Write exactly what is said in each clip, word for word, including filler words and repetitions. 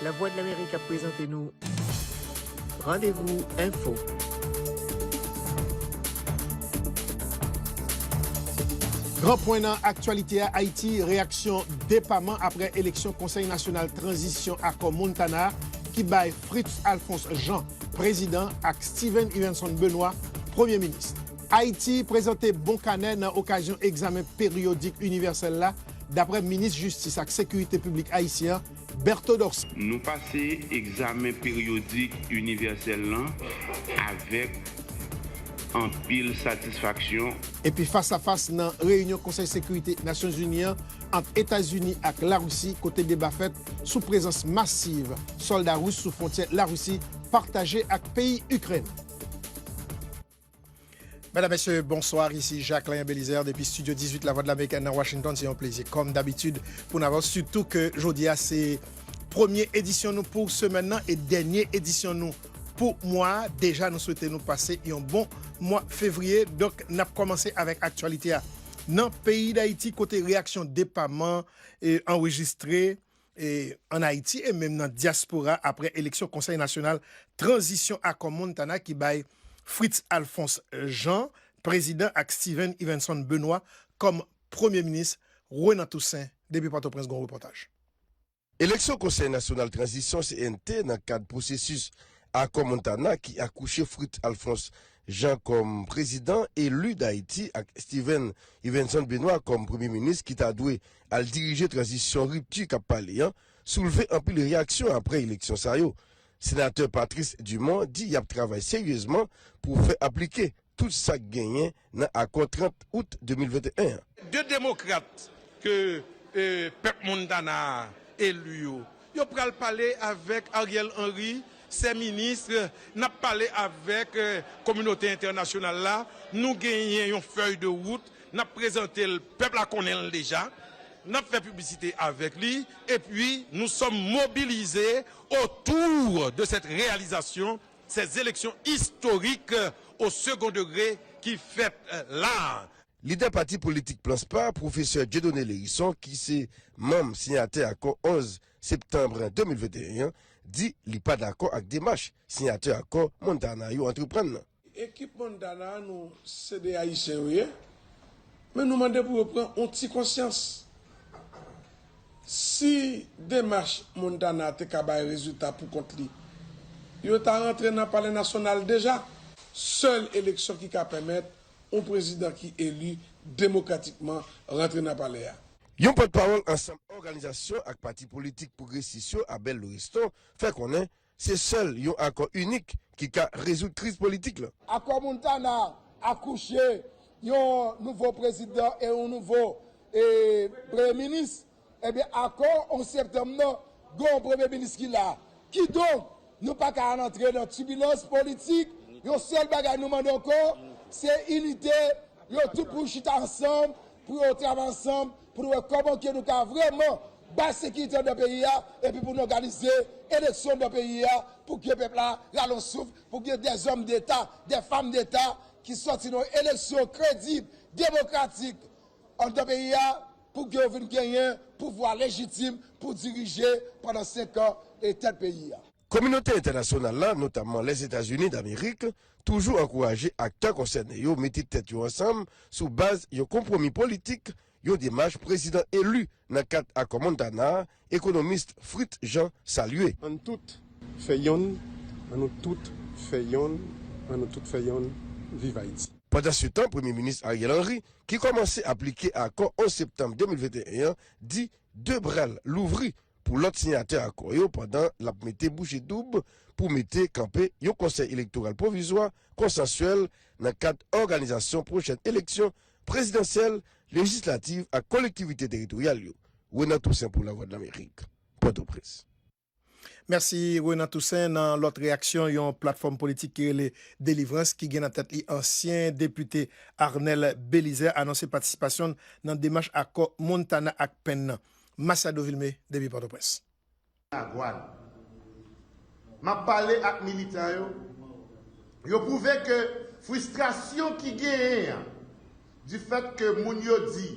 Lavwadlamerik ap prezante nou Randevou Enfo. Gran pwen nan aktyalite a, Ayiti, reyaksyon depaman apre eleksyon Konsèy Nasyonal Tranzisyon Akò Montana ki bay Fritz Alphonse Jean prezidan ak Steven Yvenson Benoît premye minis. Ayiti prezante bon kanè nan okazyon egzamen peryodik inivèsèl la, dapre minis jistis ak sekirite piblik ayisyen an, Berto Dorcé. Nou pase egzamen peryodik inivèsèl lan avèk anpil satisfaksyon. Epi fas a fas nan reyinyon Konsèy Sekirite Nasyonzini an ant Etazini ak Larisi, kote deba fèt sou prezans masiv sòlda ris sou fwontyè Larisi pataje ak peyi Ikrèn. Medam, mesye, bonswa. Isi Jacquelin Belizaire depi Estidyo dizuit Lavwadlamerik nan Washington. Se yon plezi, kòm dabitid, pou n avè w. Sitou ke jodi a se premye edisyon nou pou semèn nan e dènye edisyon nou pou mwa a. Deja, nou swete nou pase yon bon mwa fevriye. Donk, n ap kòmanse avèk aktyalite a. Nan peyi Dayiti, kote reyaksyon depaman e anrejistre e ann Ayiti e menm nan dyaspora apre eleksyon Konsèy Nasyonal Tranzisyon Akò Montana ki bay Fritz Alphonse Jean prezidan ak Steven Yvenson Benoît kòm premye minis. Renan Toussaint, depi Pòtoprens, gen yon repòtaj. Eleksyon Konsèy Nasyonal Tranzisyon, C N T, nan kad pwosesis Akò Montana ki akouche Fritz Alphonse Jean kòm prezidan eli Dayiti ak Steven Yvenson Benoît kòm premye minis ki ta dwe al dirije tranzisyon ripti k ap pale an, soulve anpil reyaksyon apre eleksyon sa yo. Senatè Patrice Dumont di y ap travay seryezman pou fè aplike tout sa k genyen nan akò trant out de mil venteyen an. De demokrat ke, e, pèp Montana a eli yo, yo pral pale avèk Ariel Henry, ses ministres, n ap pale avèk, e, kominote entènasyonal la, nou genyen yon fèy de wout, n ap prezante l, pèp la konnen l deja, n ap fè piblisite avèk li, epi nous sommes mobilisés autour de cette réalisation, ces élections historiques au second degré ki fèt, e, la a. Lidè pati politik Planspa, pwofesè Dieudonné Lhérisson, ki se manm siyatè akò onz septanm de mil venteyen an, di li pa dakò ak demach siyatè akò Montana yo antreprann nan. Ekip Montana a, nou, se de Ayisyen yo ye, men nou mande pou yo pran yon ti konsyans. Si demach Montana te ka bay rezilta pou kont li, yo ta rantre nan Palè Nasyonal deja. Sèl eleksyon ki ka pèmèt yon prezidan ki eli demokratikman rantre nan palè a. Yon pòtpawòl ansanm òganizasyon ak pati politik pwogresis yo, Abel Lauriston, fè konnen se sèl yon akò inik ki ka rezoud kriz politik lan. Akò Montana akouche yon nouvo prezidan e yon nouvo, e, premye minis. Ebyen, akò onz septanm nan, gen yon premye minis ki la. Kidonk, nou pa ka al antre nan tibilans politik. Yon sèl bagay nou mande ankò, se inite. Yo tout pou chita ansanm, pou yo travay ansanm, pou nou wè kòman ke nou ka vrèman bay sekirite anndan peyi a, epi pou nou òganize eleksyon anndan peyi a, pou ke pèp la rale yon souf, pou gen dèzòm deta, dèfanm deta ki sòti nan yon eleksyon kredib, demokratik, anndan peyi a, pou ke yo vin genyen pouvwa lejitim pou dirije pandan senk an e tèt peyi a. Kominote entènasyonal la, notamman Lèzetazini Damerik, toujou ankouraje aktè konsène yo mete tèt yo ansanm sou baz yon konpwomi politik, yon demach prezidan eli nan kad akò Montana a, ekonomis Fritz Jean salye. Ann tout fè yonn, ann nou tout fè yonn, ann nou tout fè yonn, viv Ayiti. Pandansetan, Premye Minis Ariel Henry, ki kòmanse aplike akò onz septanm de mil venteyen an, di de bra l louvri pou lòt siyatè akò yo pandan l ap mete bouche doub pou mete kanpe yon konsèy elektoral pwovizwa, konsansyèl nan kad òganizasyon pwochèn eleksyon prezidansyèl, lejislativ ak kolektivite teritoryal yo. Renan Toussaint pou Lavwadlamerik, Pòtoprens. Mèsi, Renan Toussaint. Nan lòt reyaksyon, yon platfòm politik ki rele Delivrans, ki gen nan tèt li ansyen depite Arnel Belizaire, anonse patisipasyon l nan demach akò Montana ak Penn nan. Masiado Vilmé, depi Pòtoprens. Lagwad. M ap pale ak militan yo. Yo pwouve ke fristrasyon ki genyen an, difèt ke moun yo di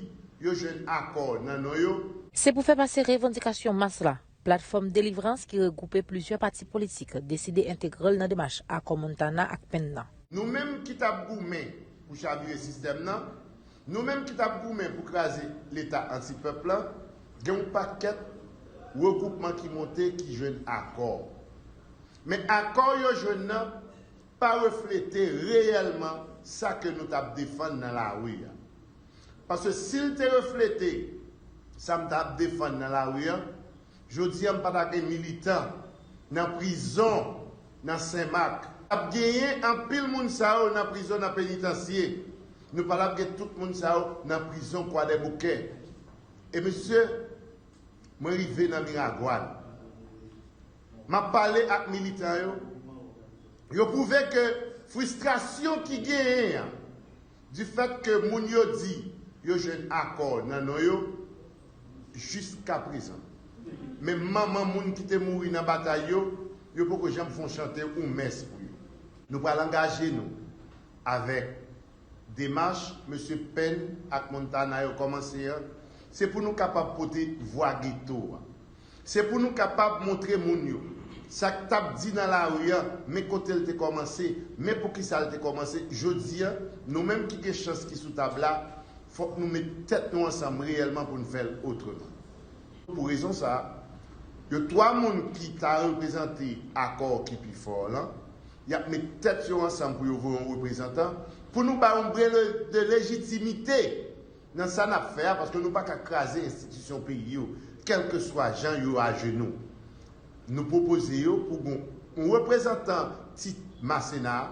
yo jwenn akò nan non yo. Se pou fè pase revandikasyon mas la. Platfòm Delivrans, ki regwoupe plizyè pati politik, deside entegre l nan demach akò Montana ak Penn nan. Nou menm ki t ap goumen pou chavire sistèm nan, nou menm ki t ap goumen pou kraze Leta antipèp la, gen yon pakèt regwoupman ki monte ki jwenn akò. Men akò yo jwenn nan pa reflete reyèlman sa ke nou t ap defann nan lari a. Paske si l te reflete sa m t ap defann nan lari a, jodi a m pa t ap gen militan nan prizon nan Senmak. T ap genyen anpil moun sa yo nan prizon, nan penitansye. Nou pa t ap gen tout moun sa yo nan prizon Kwadèboukè. E mesye, mwen rive nan Miragwàn. M ap pale ak militan yo. Yo pwouve ke fristrasyon ki genyen an, difèt ke moun yo di yo jwenn akò nan non yo, jiskaprezan, menm manman moun ki te mouri nan batay yo, yo poko janm fè yon chante ou mès pou yo. Nou pral angaje nou avèk demach mesye Penn ak Montana yo kòmanse an, se pou nou kapab pote vwa geto a. Se pou nou kapab montre moun yo sa k t ap di nan lari a, men kote l te kòmanse, men poukisa l te kòmanse. Jodi a, nou menm ki gen chans ki sou tab la, fòk nou met tèt nou ansanm reyèlman pou n fè l otreman. Pou rezon sa a, yo twa moun ki ta reprezante akò ki pi fò lan, y ap met tèt yo ansanm pou yo voye yon reprezantan, pou nou bay yon bren de lejitimite nan sa n ap fè a, paske nou pa ka kraze enstitisyon peyi yo, kèlkeswa jan yo ajenou. Nou pwopoze yo pou gon yon reprezantan tit Masena a,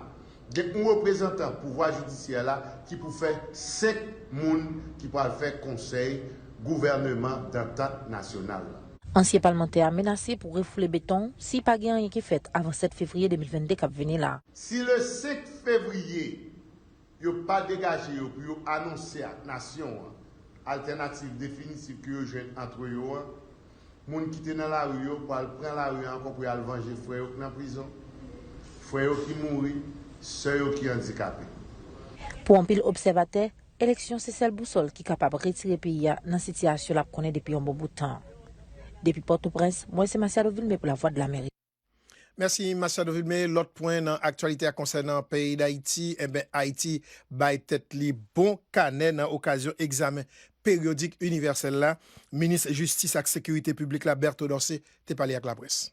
gen yon reprezantan pouvwa jidisyè la ki pou fè senk moun ki pral fè konsèy gouvèneman dantant nasyonal la. Ansyen palmantè a menase pou refoule beton si pa gen anyen ki fèt avan sèt fevriye de mil vennde k ap vini la. Si le senk fevriye yo pa degaje yo pou yo anonse ak nasyon an altènativ definitif ke yo jwenn antre yo an, moun ki te nan lari yo pral pran lari a ankò pou y al vanje frè yo k nan prizon, frè yo ki mouri, sè yo ki andikape. Pou anpil obsèvatè, eleksyon se sèl bousòl ki kapab retire peyi a nan sitiyasyon l ap konnen depi yon bon bout tan. Depi Pòtoprens, mwen se Masiado Vilmé pou Lavwadlamerik. Mèsi Masiado Vilmé. Lòt pwen nan aktyalite a konsènan peyi Dayiti, enben Ayiti bay tèt li bon kanè nan okazyon egzamen peryodik inivèsèl la. Minis Jistis ak Sekirite Piblik la, Berto Dorcé, te pale ak laprès.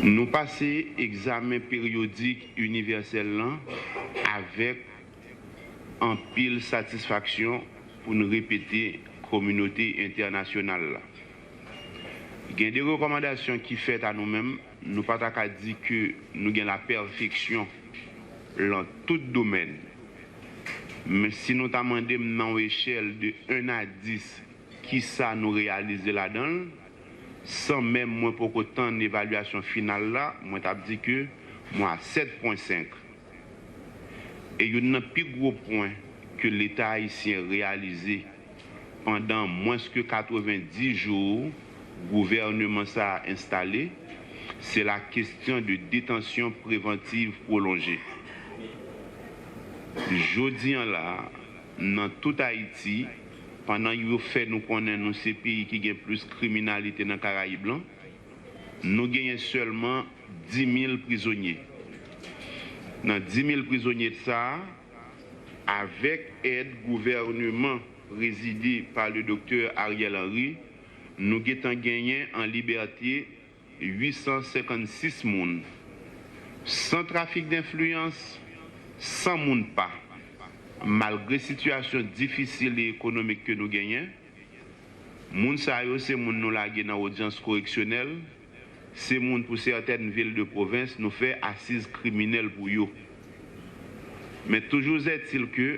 Nou pase egzamen peryodik inivèsèl lan avèk anpil satisfaksyon pou n repete kominote entènasyonal la. Gen de rekòmandasyon ki fèt a nou menm, nou pa ta ka di ke nou gen lapèfeksyon lan tout domèn. Men si nou ta mande m nan yon echèl de en a dis kisa nou reyalize ladan l, san menm mwen poko tann evalyasyon final la, mwen t ap di ke mwen a sèt pwen senk. E youn nan pi gwo pwen ke Leta ayisyen reyalize pandan mwens ke katrevenndis jou gouvèneman sa a enstale, se la kesyon de detansyon prevantiv pwolonje. Jodi an la a, nan tout Ayiti, pandan yo fè nou konnen nou se peyi ki gen plis kriminalite nan Karayib lan, nou genyen sèlman dis mil prizonye. Nan dis mil prizonye sa a, avèk èd gouvèneman prezide pa le doktè Ariel Henry, nou gentan genyen an libète uit san senkannsis moun, san trafik denfliyans, san moun pa. Malgre sitiyasyon difisil e ekonomik ke nou genyen, moun sa yo se moun nou lage nan odyans koreksyonèl, se moun pou sètèn vil de pwovens nou fè asiz kriminèl pou yo. Men toujou ètil ke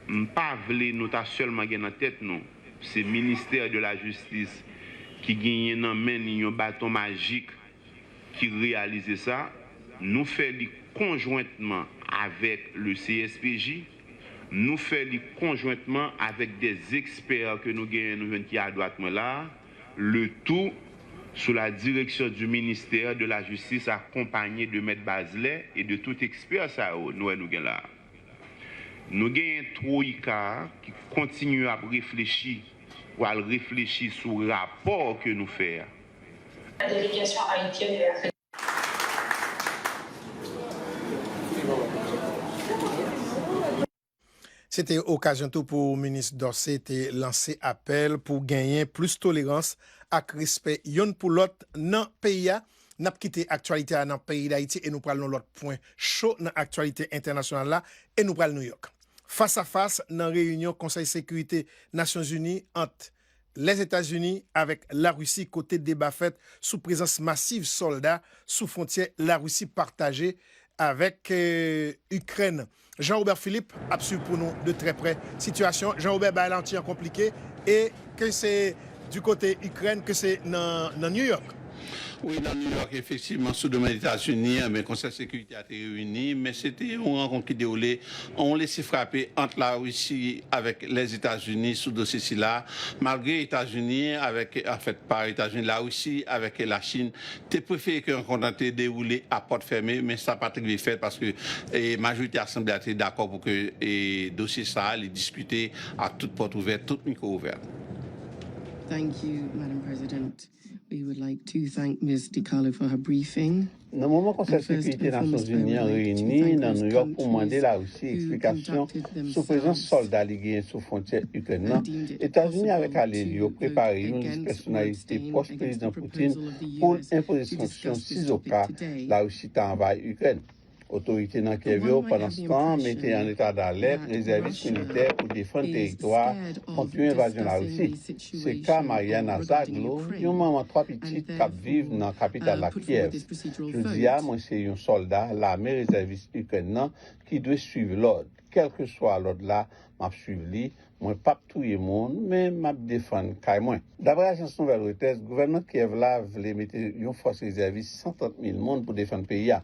m pa vle nou ta sèlman gen nan tèt nou se ministè de la jistis ki genyen nan men li yon baton majik ki reyalize sa, nou fè li konjwentman avèk le C S P J, nou fè li konjwentman avèk de ekspè ke nou genyen nou jwenn ki adwat mwen la a, le tout sous la direction du ministère de la justice akonpanye de mèt Bazlè e de tout ekspè sa yo nou wè nou gen la a. Nou genyen twoyika a ki kontinye ap reflechi Pral reflechi sou rapò ke nou fè a. La délégation haïtienne est Se te okazyon tou pou minis Dorcé te lanse apèl pou genyen plis tolerans ak respè yonn pou lòt nan peyi a. N ap kite aktyalite a nan peyi Dayiti e nou pral nan lòt pwen cho nan aktyalite entènasyonal la e nou pral Nouyòk. Fas a fas nan reyinyon Konsèy Sekirite Nasyonzini ant Lèzetazini avèk Larisi kote deba fèt sou prezans masiv sòlda sou fwontyè Larisi pataje avèk Ikrèn. Jean Robert Philippe ap swiv pou nou de trè prè sitiyasyon. Jean Robert, bagay la yon ti jan konplike e ke se di kote Ikrèn ke se nan New York. Wi, nan New York, efektivman, sou domèn Etazini, enben, Konsèy Sekirite a te reyini, men se te yon rankont ki dewoule, yon lese frape ant Larisi avèk Lèzetazini sou dosye sila, malgre Etazini avèk, anfèt, pa Etazini, Larisi avèk Lachin te prefere ke rankont lan te dewoule a pòt fèmen, men sa pa t rive fèt paske e, majorite asanble a te dakò pou ke e, dosye sa a li diskite ak tout pòt ouvè, tout mikwo ouvè. Thank you, Madam President. We would like to thank Miz DiCarlo for her briefing. Nan moman Konsèy Sekirite Nasyonzini an reyini nan Nouyòk pou mande Larisi eksplikasyon sou prezans sòlda li genyen sou fwontyè Ikrèn nan, Etazini avèk alye li yo prepare yon lis pèsonalite pwòch Prezidan Putin pou l enpoze sanksyon sizoka Larisi ta anvayi Ikrèn. Otorite nan Kyèv yo, pandanstan, mete an eta dalèt rezèvis militè pou defann teritwa kont yon envazyon Larisi. Se ka Mariana Zaglo, yon manman twa pitit k ap viv nan kapital la, Kyèv. Jodi a, mwen se yon sòlda lame rezèvis Ikrèn nan ki dwe swiv lòd. Kèlkeswa lòd la, m ap swiv li. Mwen p ap touye moun, men m ap defann kay mwen. Daprè ajans nouvèl Reuters, gouvènman Kyèv la vle mete yon fòs rezèvis san trant mil moun pou defann peyi a.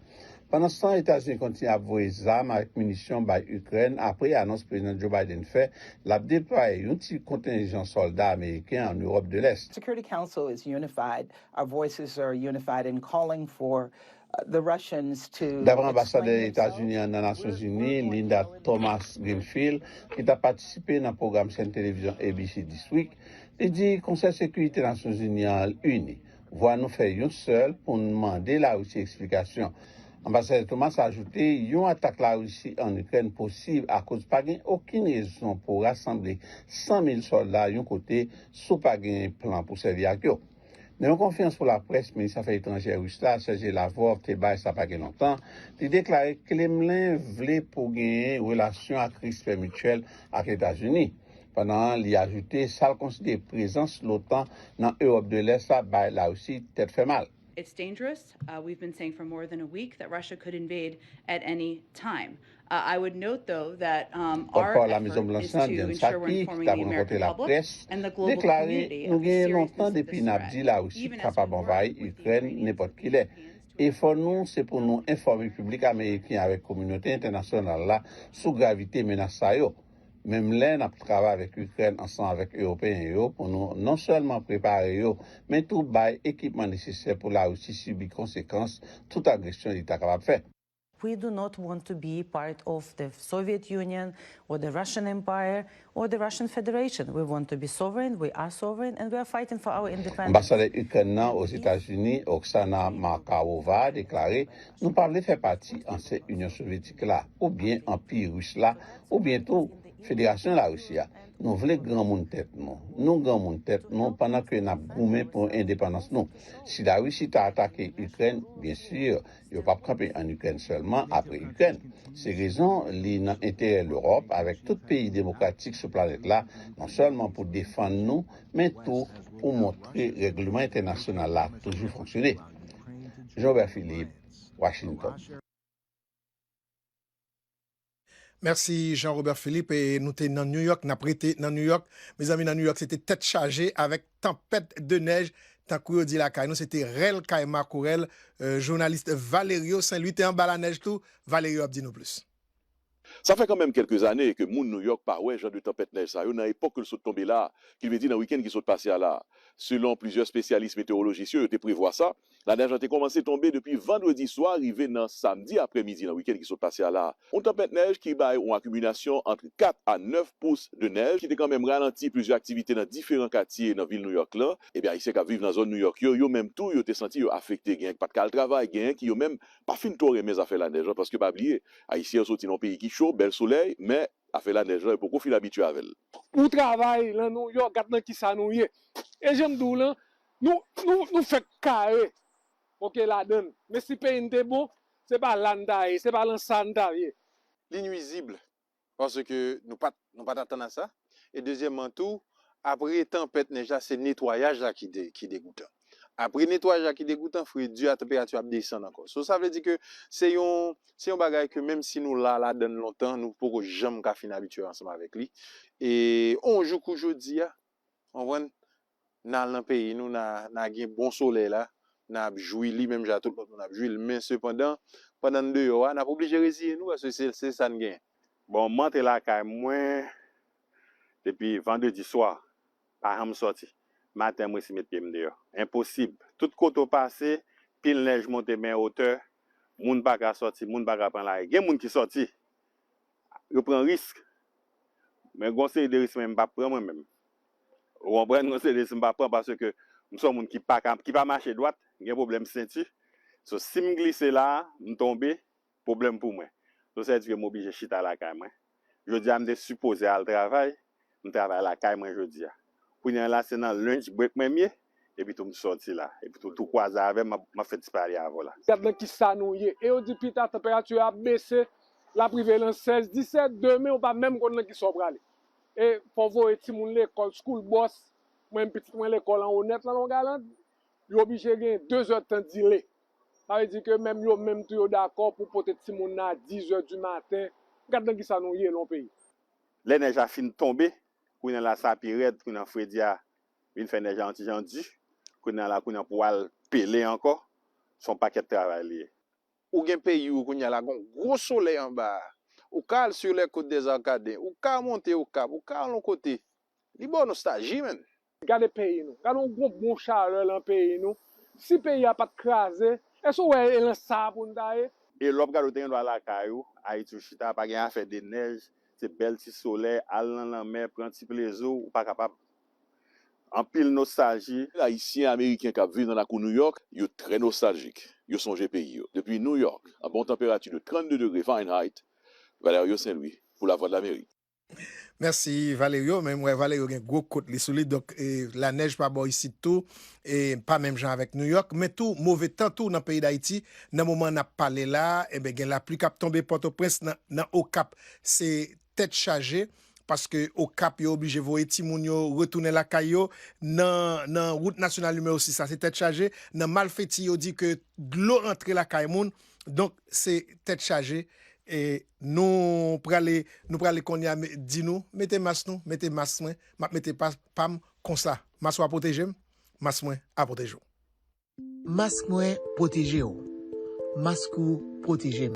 Pandanstan, Etazini kontinye ap voye zam avèk minisyon bay Ikrèn apre anons Prezidan Joe Biden fè l ap deplwaye yon ti kontenjan sòlda ameriken ann Ewòp de Lès. Security Council is unified. Our voices are unified in calling for uh, the Russians to Daprè anbasadè Etazini an nan Nasyonzini, Linda Thomas Greenfield, ki t ap patisipe nan pwogram chèn televizyon A B C This Week, li di Konsèy Sekirite Nasyonzini an ini. Vwa nou fè yon sèl pou n mande Larisi eksplikasyon. Anbasadè Thomas ajoute yon atak Larisi ann Ikrèn posib akoz pa gen okenn rezon pou w rasanble san mil sòlda yon kote si w pa gen plan pou sèvi ak yo. Nan yon konferans pou laprès, minis afè etranjè ris la, Sergey Lavrov, te bay sa pa gen lontan, li deklare Kremlen vle pou genyen relasyon ak respè mityèl ak Etazini, pandan li ajoute sa l konsidere prezans l'OTAN nan Ewòp de Lès la bay Larisi tèt fè mal. It's dangerous. Uh, we've been saying for more than a week that Russia could invade at any time. Uh, I would note, though, that um, our Pòtpawòl Lamezon effort Blanch is lan, to Jen ensure we're Psaki, ki t ap informing the rankontre American public laprès, and the global deklare community nou of the genyen lontan seriousness of depi this n ap threat, di Larisi even as kapab we're anvayi informing the Ikrèn Ukrainians. Nenpòt kilè. Efò nou se pou nou enfòme piblik ameriken avèk kominote entènasyonal la sou gravite menas sa yo. Menm lè n ap travay avèk Ikrèn ansanm avèk Ewopeyen yo pou nou non sèlman prepare yo, men tou bay ekipman nesesè pou Larisi sibi konsekans tout agresyon li ta kapab fè. We do not want to be part of the Soviet Union or the Russian Empire or the Russian Federation. We want to be sovereign, we are sovereign, and we are fighting for our independence. Anbasadè Ikrèn nan Ozetazini, Oksana Markarova, deklare, nou pa vle fè pati ansyen Inyon Sovyetik la, oubyen Anpi Ris la, oubyen tou Federasyon Larisi a. Nou vle granmoun tèt nou. Nou granmoun tèt nou pandan ke n ap goumen pou endepandans nou. Si Larisi ta atake Ikrèn, byen si, yo p ap kanpe ann Ikrèn sèlman apre Ikrèn. Se rezon li nan enterè Lewòp avèk tout peyi demokratik sou planèt la, non sèlman pou defann nou, men tou pou montre règleman entènasyonal la toujou fonksyone. Jean Robert Philippe, Washington. Mèsi Jean Robert Philippe e nou te nan New York, n ap rete nan New York. Mezanmi, nan New York se te tèt chaje avèk tanpèt de nèj, tankou yo di lakay nou, se te rèl kay makorèl. Jounalis Valerio Saint Louis te anba lanèj tou. Valerio ap di nou plis. Sa fè kanmenm kèlke zane ke moun New York pa wè jan de tanpèt nèj sa yo nan epòk ke l sot tonbe la, ki vle di nan wikenn ki sot pase a la. Selon plizyè espesyalis metewolojis yo, yo te prevwa sa. Lanèj lan te kòmanse tonbe depi vandredi swa rive nan samdi aprèmidi nan wikenn ki sot pase a la. Yon tanpèt nèj ki bay yon akibilasyon ant kat a nèf pous de nèj ki te kanmenm ralanti plizyè aktivite nan diferan katye nan vil Nouyòk lan. Ebyen, Ayisyen k ap viv nan zòn Nouyòk yo, yo menm tou, yo te santi yo afekte. Genyen ki pa t ka al travay, genyen ki yo menm pa fin twò renmen zafè lanèj lan, paske pa bliye, Ayisyen yo soti nan yon peyi ki cho, bèl solèy, men afè lanèj lan, yo poko fin abitye avè l. Ou travay lan Nouyòk, gad nan kisa nou ye. E jan m di w lan, nou, nou, nou fèk kare. Oke, ladan l. Men si peyi n te bon, se pa la n ta ye, se pa lan sa n ta ye. Li nwizib, paske nou pa t, nou pa t atann a sa. E dezyèmman tou, apre tanpèt nèj la, se netwayaj la ki de-, ki degoutan. Apre netwayaj la ki degoutan, fredi a, tanperati ap desann ankò. So, sa vle di ke se yon, se yon bagay ke menm si nou la ladan l lontan, nou poko janm ka fin abitye ansanm avèk li. E yon jou kou jodi a, konprann, n al nan peyi nou, n a, n a gen bon solèy la, n ap jwi li menm jan tout lòt moun ap jwi l. Men sepandan, pandan n deyò a, n ap oblije reziye nou, paske se, se sa n genyen. Bon, m rantre lakay mwen depi vandredi swa, pa janm sòti. Maten, m resi met pye m deyò. Enposib. Tout kote w pase, pil nèj monte men otè, moun pa ka sòti, moun pa ka pran lari. Gen moun ki sòti, yo pran risk. Men gon seri de risk mwen m p ap pran mwen menm. Ou konprann? Gon seri de risk m p ap pran paske m se yon moun ki pa ka, ki pa mache dwat, m gen pwoblèm senti. So, si m glise la, m tonbe, pwoblèm pou mwen. So, sa vle di ke m oblije chita lakay mwen. Jodi a, m te sipoze al travay, m travay lakay mwen jodi a. Kounye a la, se nan lunch break mwen m ye, epi tou m sòti la. Epi tou, tou kwaze avè m, m ap, m ap fè ti pale avè w la. Gad nan kisa nou ye. E yo di pita tanperati a ap bese, l ap rive lan sèz, disèt, demen ou pa menm konn nan kisa w prale. E fò w voye timoun lekòl, school bus, mwen menm pitit mwen lekòl an Onèt lan Longaland, yo oblije gen de zè tan dile. Sa vle di ke menm yo menm tou yo dakò pou pote timoun nan a dis zè di maten. Gad nan kisa nou ye lan yon peyi. Lè nèj la fin tonbe, kounye a la sa pi rèd, kounye a fredi a vin fè nèj la yon ti jan di. Kounye a la, kounye a pou al pele ankò, se yon pakèt travay li ye. Ou gen peyi w kounye a la, gon gwo solèy anba a. Ou ka al sur les côtes des Arcadins, ou ka monte Okap, ou ka al yon kote. Li ba w nostalji, menn. Gade peyi nou. Gade yon gwo bon chalè lan peyi nou. Si peyi a pa t kraze, èske w wè e lan sa a pou n ta ye? E lè w ap gade, w te gen dwa lakay ou, Ayiti, w chita, pa gen afè de nèj, se bèl ti solèy, al nan lanmè, pran ti plezi w, ou pa kapab. Anpil nostalji. Ayisyen Ameriken k ap viv nan lakou Nouyòk, yo trè nostaljik. Yo sonje peyi yo. Depi Nouyòk, an bon tanperati de trannde degre Fahrenheit, Valerio Saint-Louis, pou Lavwadlamerik. Mèsi, Valerio. Men m wè Valerio gen gwo kot li sou li. Donk, e, lanèj pa bò isit tou. E pa menm jan avèk Nouyòk. Men tou, move tan tou nan peyi Dayiti. Nan moman n ap pale la, enben, gen lapli k ap tonbe Pòtoprens, nan, nan Okap. Se tèt chaje. Paske Okap, yo oblije voye timoun yo retounen lakay yo. Nan, nan wout nasyonal nimewo sis la, se tèt chaje. Nan Malfeti, yo di ke dlo rantre lakay moun. Donk, se tèt chaje. E nou prale, nou prale kounye a me-, di nou, mete mas nou, mete mas mwen, m ap mete pa, pa m konsa. Mas ou a pwoteje m, mas mwen a pwoteje w. Mas mwen pwoteje w. Mas ou pwoteje m.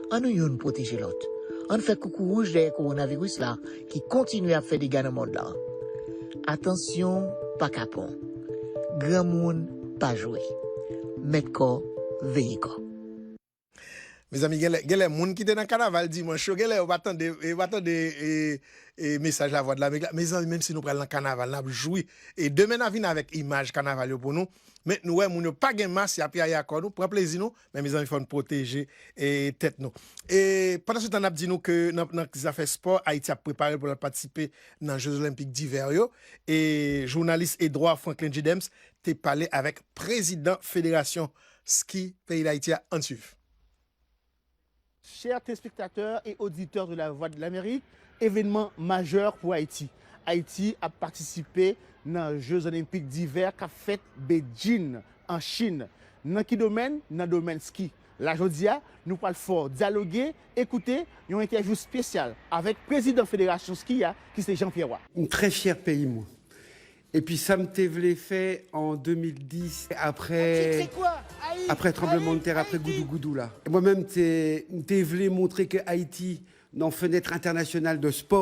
Ann nou youn pwoteje lòt. Ann fè koukouwouj dèyè kowonaviris la ki kontinye ap fè dega nan mond lan. Atansyon, pa kapon. Granmoun, pa jwe. Mèt kò, veye kò. Mezanmi, genlè, genlè moun ki te nan kanaval dimanch yo, genlè yo pa tande, yo pa tande, e, e, mesaj Lavwadlamerik la. Mezanmi, menm si nou pral nan kanaval, n ap jwi. E demen n a vin avèk imaj kanaval yo pou nou. Men nou wè moun yo pa gen mas, y ap yaye akò nou, pran plezi nou. Men mezanmi, fò n pwoteje, e, tèt nou. E pandan se tan, n ap di nou ke nan, nan zafè spò, Ayiti ap prepare l pou l al patisipe nan Jeux Olympiques d'hiver yo. E jounalis Edouard Franklin Gidems te pale avèk prezidan Federasyon Ski peyi Dayiti a. Ann swiv. Chers téléspectateurs et auditeurs de la Voix de l'Amérique, événement majeur pour Haïti. Ayiti ap patisipe nan Jeux Olympiques d'hiver k ap fèt Beijing, an Chin. Nan ki domèn? Nan domèn ski. La, jodi a, nou pral fè w dyaloge, ekoute yon entèvyou espesyal avèk prezidan Federasyon Ski a, ki se Jean Pierre Roy. M trè fyè peyi mwen. Epi sa m te vle fè an de mil dis, aprè, aprè tranblemanntè, aprè goudougoudou la. E mwen menm, te, m te vle montre ke Ayiti, nan fenèt entènasyonal de spò,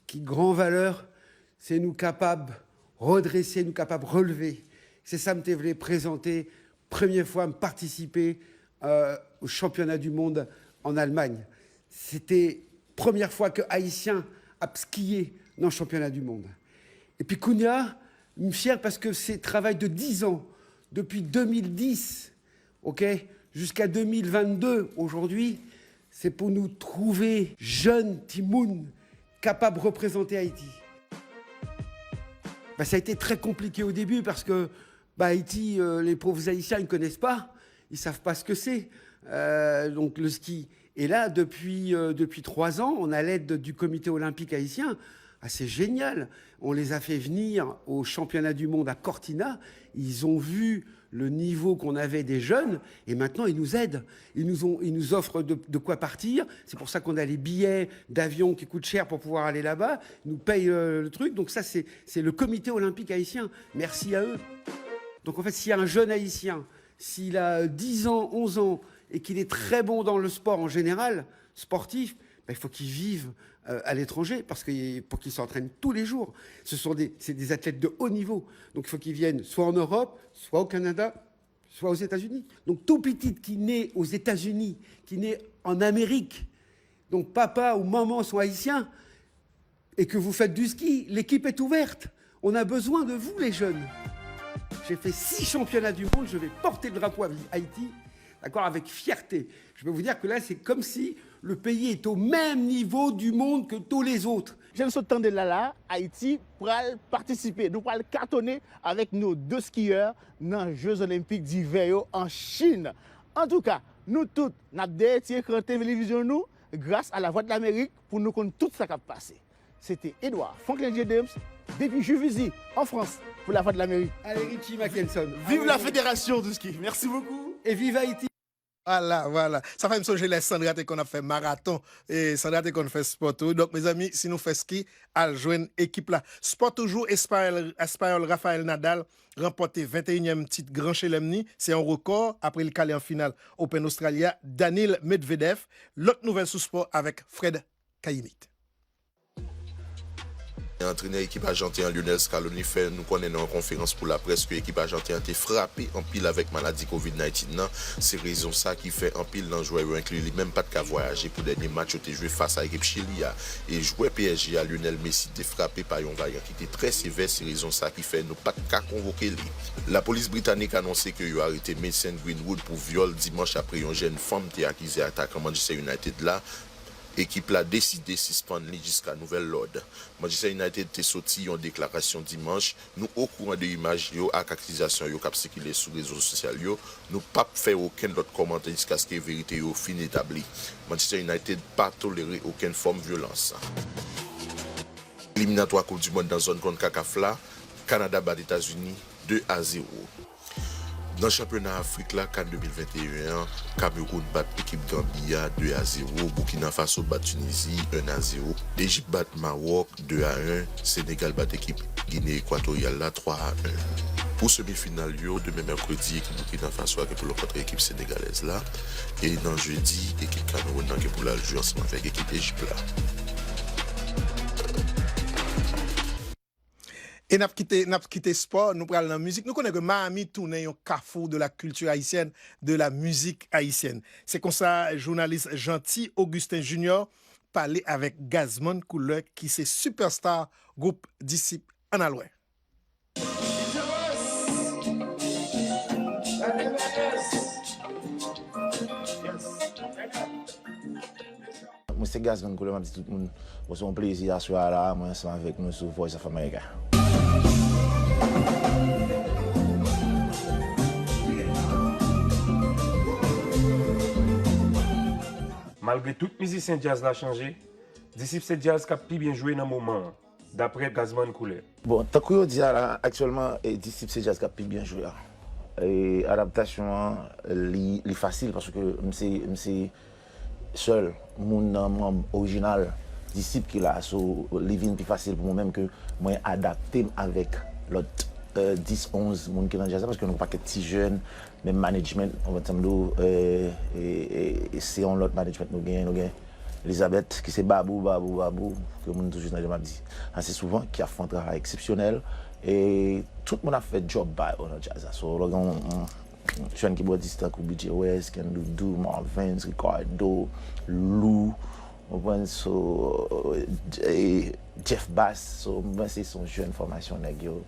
ki gran valè, se nou kapab redrese, nou kapab releve. Se sa m te vle prezante. Premye fwa m patisipe, euh, au championnat du monde en Allemagne. Se te premye fwa ke Ayisyen ap skiye nan championnat du monde. Epi kounye a, m fyè paske se travay de dis an, depi de mil dis, ok, jiska de mil vennde, aujourd'hui, se pou nou twouve jèn timoun kapab reprezante Ayiti. Ben, ça a été très compliqué au début parce que, bah, Haïti, euh, les pauvres Haïtiens, ils ne connaissent pas, ils savent pas ce que c'est. Euh, donc le ski. Et là, depuis, euh, depuis trois ans, on a l'aide du Comité olympique haïtien. Ah, c'est génial. On les a fait venir au championnat du monde à Cortina. Ils ont vu le niveau qu'on avait des jeunes et maintenant ils nous aident. Ils nous ont, ils nous offrent de, de quoi partir. C'est pour ça qu'on a les billets d'avion qui coûtent cher pour pouvoir aller là-bas. Ils nous payent, euh, le truc. Donc ça, c'est, c'est le comité olympique haïtien. Merci à eux. Donc en fait, s'il y a un jeune haïtien, s'il a dix ans, onze ans, et qu'il est très bon dans le sport en général, sportif, ben, il faut qu'il vive, euh, à l'étranger, parce que pour qu'il s'entraîne tous les jours. Ce sont des, c'est des athlètes de haut niveau. Donc il faut qu'ils viennent soit en Europe, soit au Canada, soit aux États-Unis. Donc tout petit qui naît aux États-Unis, qui naît en Amérique, donc papa ou maman sont haïtiens, et que vous faites du ski, l'équipe est ouverte. On a besoin de vous, les jeunes. J'ai fait six championnats du monde, je vais porter le drapeau à Haïti, d'accord, avec fierté. Je peux vous dire que là, c'est comme si le pays est au même niveau du monde que tous les autres. Jan n sot tande l la la, Ayiti pral patisipe. Nou pral katonnen avèk nos deux skieurs nan Jeux Olympiques d'hiver yo an Chin. Antouka, nou tout, n ap dèyè ti ekran televizyon nou, gras a Lavwadlamerik, pou nou konn tout sa k ap pase. Se te Edouard Franklin Dieudonné depi Juvisy, an Frans, pou Lavwadlamerik. Allez, Richie Mackenson. Vive la fédération de ski. Merci beaucoup. Et vive Haïti. Vwala, vwala. Sa fè m sonje lè Sandra te konn ap fè maraton. E Sandra te konn fè spò tou. Donk, mezanmi, si nou fè ski, al jwenn ekip la. Spò toujou, Espayòl, Espayòl Rafael Nadal ranpòte venteyinyèm tit Gran Chelèm ni. Se yon rekò apre li kale an final Open Australia, Daniil Medvedev. Lòt nouvèl sou spò avèk Fred Kayimit. Antrenè ekip ajanten an, Lionel Scaloni, fè nou konnen nan yon konferans pou laprès ke ekip ajanten an te frape anpil avèk maladi kovid diznèf nan. Se rezon sa ki fè anpil nan jwè yo, enkli li menm, pa t ka vwayaje pou dènye match yo te jwe fas a ekip Chili a. E jwè P S G a, Lionel Messi, te frape pa yon varyan ki te trè sevè, se rezon sa ki fè nou pa t ka konvoke li. Lapolis britanik anonse ke yo arete Mason Greenwood pou vyòl dimanch apre yon jèn fanm te akize atakan Manchester United la. Ekip la deside sispann li jiska nouvèl lòd. Manchester United te soti yon deklarasyon dimanch: "Nou okouran de imaj yo ak akizasyon yo k ap sikile sou rezo sosyal yo. Nou p ap fè okenn lòt kòmantè jiskaske verite yo fin etabli." Manchester United pa tolere okenn fòm vyolans. Eliminatwa Koup di Mond nan zòn konkakaf la, Kanada bat Etazini de a zewo. Nan chanpyona Afrik la, kan de mil venteyen an, Kameroun bat ekip Ganbi a de a zewo, Boukina Faso bat Tinizi en a zewo, Lejip bat Mawòk de a en, Senegal bat ekip Gine Ekwatoryal la twa a en. Pou semi final yo, demen mèkredi, ekip Boukina Faso a gen pou l rankontre ekip senegalèz la, e nan jedi, ekip Kameroun nan gen pou l al jwe ansanm avèk ekip Ejip la. E n ap kite, n ap kite spò, nou pral nan mizik. Nou konnen ke Miami tounen yon kafou de la culture haïtienne, de la musique haïtienne. Se konsa, jounalis Jeanty Augustin Junior pale avèk Gazman Couleur, ki se superstar gwoup Disip. Ann al wè. Mwen se Gazman Couleur, m ap di tout moun, bon, se yon plezi aswè a la, mwen ansanm avèk nou sou Voice of America. Malgre tout mizisyen djaz la chanje, Disip se djaz k ap pi byen jwe nan moman an, daprè Gazman Couleur. Bon, tankou yo di a la, aktyèlman, e, Disip se djaz k ap pi byen jwe a. E, adaptasyon an, li, li fasil paske m se, m se sèl moun nan manm orijinal Disip ki la. So, li vin pi fasil pou mwen menm ke mwen adapte m avèk lòt, e, dis, onz moun ki nan djaz la, paske nou pakèt ti jèn, menm management, ou konprann sa m di w, e, e, e, se yon lòt management nou genyen, nou gen Elizabeth, ki se Babou, Babou, Babou, ke moun toujou tande m ap di ase souvan, ki ap fè yon travay eksepsyonèl, E tout moun ap fè djòb pa yo nan djaz la. So, lè w gen yon, yon jèn kibòdis tankou B J West, Ken Doudou, Marvens, Ricardo, Lou, ou konprann, so, e, Jeff Bass, so, m panse se yon jèn fòmasyon nèg yo.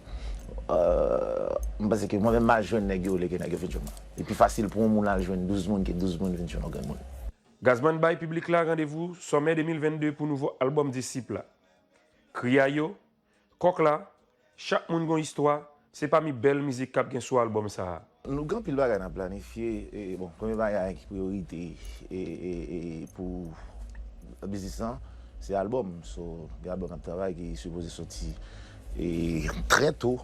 Euh, m panse ke mwen menm m a jwenn nèg yo olye ke nèg yo vin jwenn mwen. Li pi fasil pou yon moun al jwenn douz moun ke douz moun vin jwenn yon grenn moun. Gazzman bay piblik la randevou sòmè de mil vennde pou nouvo albòm Disip la. Kri a yo, Kòk la, Chak moun gon istwa, se pami bèl mizik k ap gen sou albòm sa a. Nou gen anpil bagay n ap planifye. E, bon, premye bagay ki priyorite e, e, e, pou biznis lan, se albòm. So, gen albòm n ap travay ki sipoze soti e, trè to.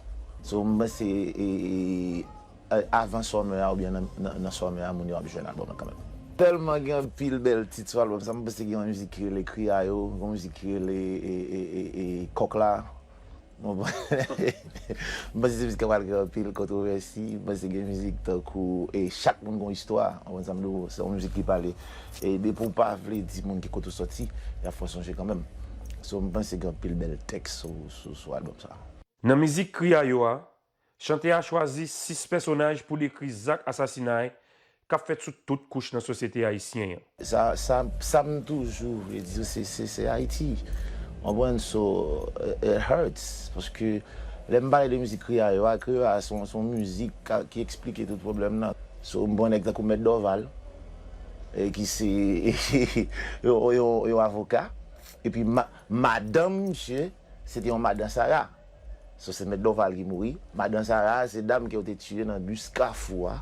So, m panse e, e, avan sòmè a oubyen nan, nan, nan sòmè a, moun yo ap jwenn albòm lan kanmenm. Tèlman gen anpil bèl tit sou albòm sa, m panse gen yon mizik ki rele Kri a yo, gen yon mizik ki rele e, e, e, e, Kòk la. Bon, bon. M panse se mizik ki pral gen anpil kontwovèsi. M panse gen mizik tankou e Chak moun gon istwa. Ou konprann sa m di w? Se yon mizik ki pale e depi w pa vle di moun ki kote w sòti, y ap fè w sonje kanmenm. So, m panse gen anpil bèl tèks sou, sou, sou albòm sa. Nan mizik Kri a yo a, chantè a chwazi sis pèsonaj pou dekri zak asasinay k ap fèt sou tout kouch nan sosyete ayisyen an. Sa, sa, sa m toujou vle di se, se, se Ayiti. Ou konprann? So, it hurts. Paske lè m pale de mizik Kri a yo a, Kri a yo a se yon, se yon mizik ka, ki eksplike tout pwoblèm nan. So, m pran nèg tankou Mèt Dorval, e ki se yon, yon, yon avoka. Epi ma, madanm misye, se te yon madan Sara. So, se Mèt Dorval ki mouri. Madan Sara a, se dam ke yo te tiye nan bis Kafou a.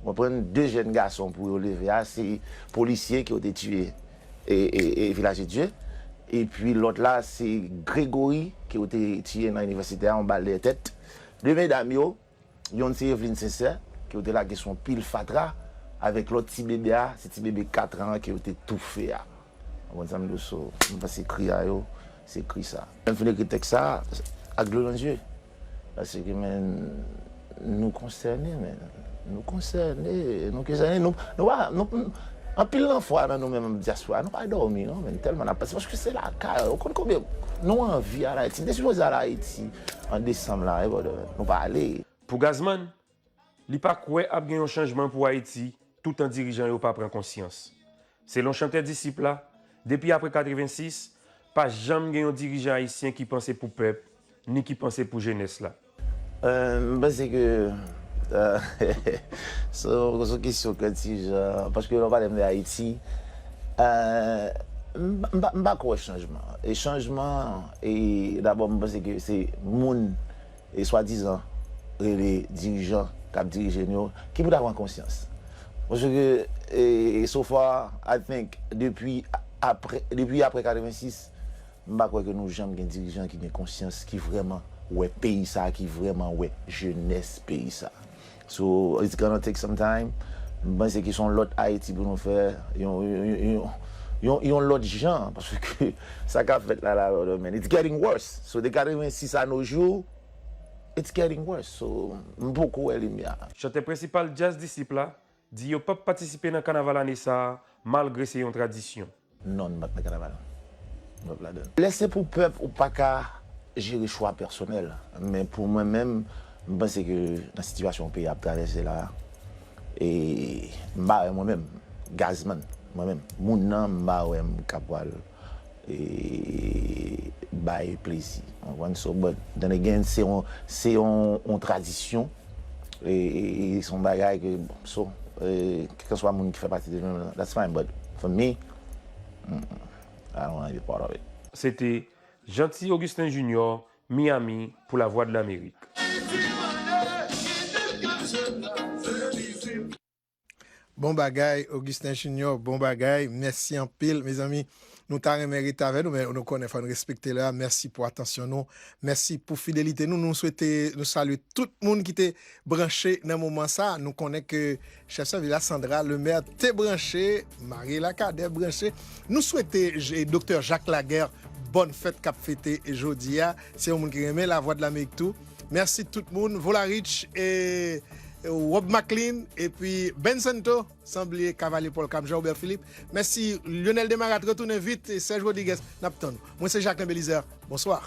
Ou konprann? De jèn gason pou yo leve a, se polisye ke yo te tiye e, e, e Vilaj de Dye. Epi lòt la, se Gregory ke yo te tiye nan inivèsite a, yon bal dèyè tèt. De medam yo, yonn se Eveline Sincère, ke yo te lage sou yon pil fatra, avèk lòt ti bebe a, se ti bebe kat an an ke yo te toufe a. Ou konprann sa m di w? So, m panse kri a yo, se kri sa. Lè m fin ekri tèks sa, ak dlo nan zye. Paske, men, nou konsène, men. Nou konsène, nou konsène. Nou, nou pa, nou, anpil nan fwa nan nou menm dyaspora, nou pa dòmi, non, men, tèlman n ap panse. Paske se lakay, ou konn konbyen nou anvi al Ayiti. M te sipoze al Ayiti an desanm la, e, brother, nou pa ale. Pou Gazzman, li pa kwè ap gen yon chanjman pou Ayiti toutan dirijan yo pa pran konsyans. Selon chantè Disip la, depi apre katrevensis, pa janm gen yon dirijan ayisyen ki panse pou pèp, ni ki panse pou jenès la. Euh, m panse ke euh, se yon kesyon kè ti jan, paske lè w pale m de Ayiti, euh, m pa- m pa- m pa kwè chanjman. E chanjman, e dabò, m panse ke se moun e swadizan rele dirijan k ap dirije n yo, ki pou ta pran konsyans. Paske, e, e so far, I think, depi apre, depi apre katrevensis, m pa kwè ke nou janm gen dirijan ki gen konsyans, ki vrèman wè peyi sa, ki vrèman wè jenès peyi sa. So, it's gonna take some time. M panse ke se yon lòt Ayiti pou nou fè, yon, yon, yon, yon, yon lòt jan, paske sa k ap fèt la, la, la, man, it's getting worse. So, de katrevensis a nos jours, it's getting worse. So, m poko wè limyè a. Chantè prensipal djaz Disip la di yo p ap patisipe nan kanaval ane sa a, malgre se yon tradisyon. Non, m p ap nan kanaval. M p ap ladan l. Lè se pou pèp, ou pa ka jere chwa pèsonèl. Men pou mwen menm, m panse ke nan sitiyasyon peyi a ap travèse la, e m pa wè mwen menm, Gazzman, mwen menm, moun nan, m pa wè m ka pral e, bay plezi. Ou konprann? So, but then again, se yon, se yon, yon tradisyon. E, e, e se yon bagay ke, bon, so, e, kèlkeswa moun ki fè pati de nou, that's fine. But for me, mm, I don't want to be part of it. Se te Jeanty Augustin Junior, Miami, pou Lavwadlamerik. Bon bagay, Augustin Junior, bon bagay. Mèsi anpil, mezanmi. Nou ta renmen rete avè nou, men nou konnen fò n respekte lè a. Mèsi pou atansyon nou. Mèsi pou fidelite nou. Nou swete, nou salye tout moun ki te branche nan moman sa. Nou konnen ke chèf sèvis la, Sandra Lemaire, te branche, Mariela Cadet branche. Nou swete Doktè Jacques Laguerre bòn fèt k ap fete jodi a. Se yon moun ki renmen Lavwadlamerik tou. Mèsi tout moun. Vola Rich e Rob Maclean, epi Ben Santo, san bliye Kavalye Paul Cam, Jean Robert Philippe. Mèsi, Lionel Desmarattes retounen vit, e Serge Rodriguez, n ap tann ou. Mwen se Jacquelin Belizaire. Bonswa.